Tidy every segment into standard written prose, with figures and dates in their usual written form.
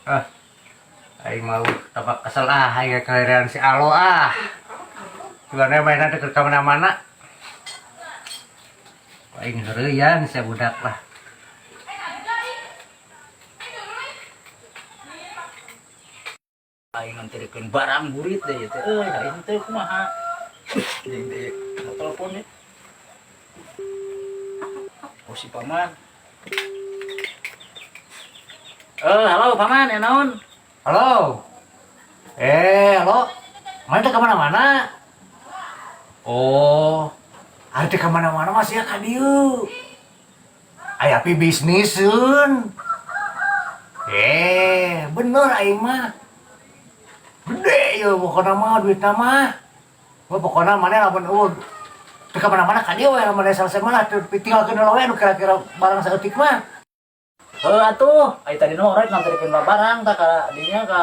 Ah, aing mau tambah kesel ah, aing kehadiran si Alo ah. Gimana mainan teh ke mana-mana. Aing heureuyan sia budak lah. Aing nganterikeun barang burit deh ieu teh. Euy, aing teh kumaha? Jeung teh telepon ya. Oh, si paman. Halo paman, ya naon? Halo. Halo. Mana teh kemana-mana? Oh, ari teh kemana-mana masih ya ka dieu. Aya pi bisniseun. Bener aing mah. Gede ya pokokna mah duitna mah. Wah, pokokna mana lamun euweuh teu kemana-mana ka dieu we, lamun selesai mah lah tinggalkeun heula we nu kira-kira barang saeutik mah. Heuh atuh, ai tadi nu rek nganterikeun barang tah ka dinya ka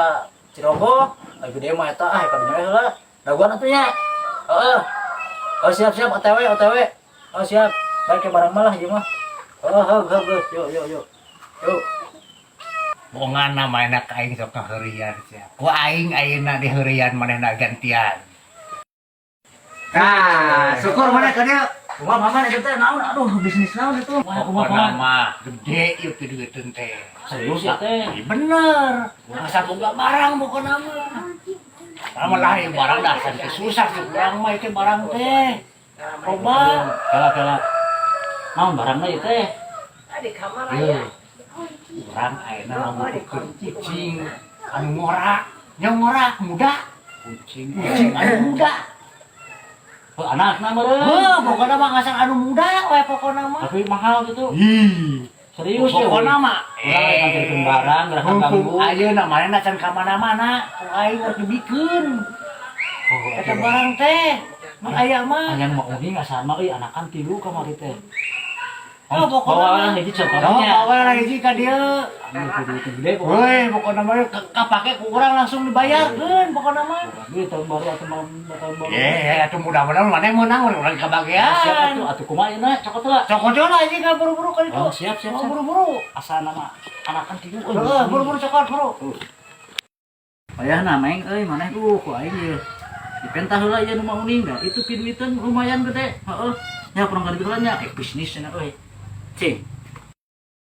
Cirogo. Ai gede mah eta ah ka dinya we heula. Dagoan atuh nya. Heeh. Oh, siap-siap OTW OTW. Oh, siap. Baik ke barang mah lah ieu mah. Oh, heuh heuh geus, yuk yuk yuk. Yuk. Bohongan manehna ka aing sok ngaheureuyan sia. Ku aing ayeuna diheureuyan manehna gantian. Nah, syukur maneh ka dieu. Kumaha paman itu teh naon? Aduh, bisnis naon itu? Wah, kumaha Pokokna paman? Mah gede ieu piduiteun teh. Serius ya teh? Iya bener. Asal boga barang pokokna mah. Lama lah ieu barang dah teu susah sih urang mah itu barang teh. Loba. Kela kela. Naon barangna ieu teh? Heuh. Urang ayeuna ngabutuhkeun kucing anu ngora. Nya ngora muda. Kucing. Kucing anu muda. Oh, anakna meureun. Heuh, pokokna mah ngasal anu muda we pokokna mah. Tapi mahal gitu. Ih, Serius ya? pokokna mah Urang rek nganterkeun barang, geura mumpung ganggu. Ayeuna manehna can ka mana-mana, ku aing rek dibikeun. Oh, Eta barang teh, mah aya mah. Aya nu mah uning asa mah euy anakan tilu kamari teh. Oh, pokokna Bawa mah. lah hiji Oh, contohnya. bawa lah hiji ka dieu. Anu kudu gede pokoknya. Woi, pokokna mah kapake ku urang langsung dibayarkeun pokokna mah. Duit tahun baru atau malam tahun baru. Eh, atuh mudah-mudahan maneh meunang urang kabagean. Siap atuh, atuh kumaha ieu na cokot heula. Cokot heula anjing ka buru-buru ka ditu. Oh, siap siap Oh, siap. buru-buru. Asa nama anakan tilu euy. Heeh, buru-buru cokot, buru. Payahna maeng euy maneh ku aing ieu. Dipentah heula ieu nu mah uning da itu piduiteun lumayan gede. Heeh. Nya kurang ka ditu nya bisnis cenah euy. Cing.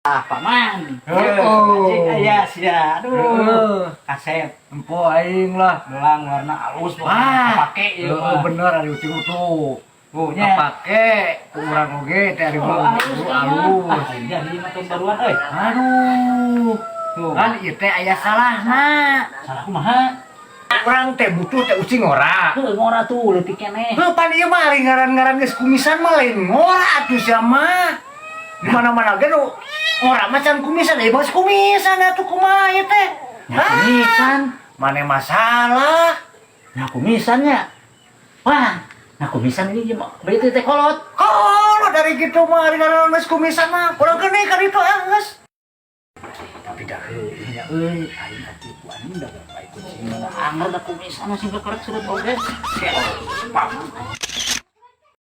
Ah, paman. Oh. Cing aya sia. Aduh. Heeh. Kasep. Empo aing lah. Gelang warna halus Wah, pokoknya pake ieu Heeh, mah. bener ari ucing tuh. Oh, nya. Kapake ku urang oge teh ari Oh, buru halus kan. halus. Ah, jadi mah tahun baruan euy. Aduh. Tuh. Kan ieu teh aya salahna. Salah kumaha? Urang teh butuh teh ucing ngora. Heuh, ngora tuh leutik keneh. Heuh, pan ieu mah ari ngaran-ngaran geus kumisan mah lain ngora atuh sia mah. Di mana-mana ge nu ngora mah can kumisan, ieu mah geus kumisan atuh kumaha ieu teh. Nya kumisan. Mane masalah. Nya kumisannya. Wah, nah kumisan ini mah berarti teh kolot. Kalau dari gitu mah ari ngaran geus kumisan mah kurang kene ka ditu ah geus. Tapi dah heuh nya euy, aing atuh ku anjing da bae kucing mana anger da kumisan masih kakarek surut oge. Siap.